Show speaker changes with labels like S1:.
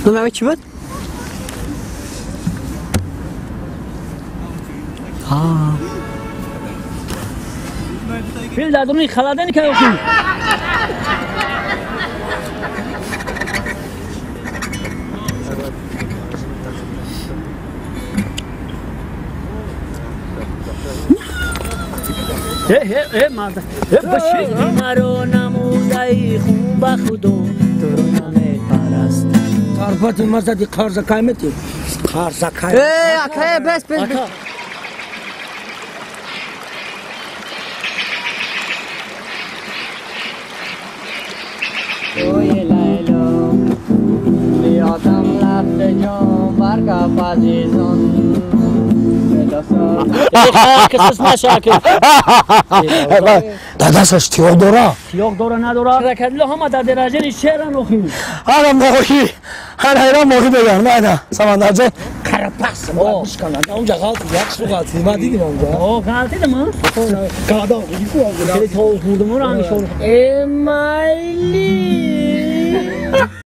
S1: Номи чӣ буд?
S2: Фил дар дуруни халадани каёхи. Марда. Маро намудаи хун ба худо туро намепараст.
S3: Тарбати мазади қарза каймети? Қарза кай.
S1: Ака, бес, бес.
S4: Oy Laylo, بیادم لفت جان برگب عزیزان.
S3: Дадашаш тиёқ дора?
S2: Тиёқ дора надора? Крокодило ҳама дар дараҷаи шеран охи.
S3: Ҳана моҳӣ, ҳана ҳайрон моҳӣ мегӯянд. Майна, Самандарҷон. Карапас, бишканад. Онҷа ғалти, як су ғалти. Ман дидим онҷа.
S2: О, ғалтидим, а?
S3: Кадам, ку онҷа.
S2: Хеле товус бурдум, ро ҳамишон.
S4: Э, майли.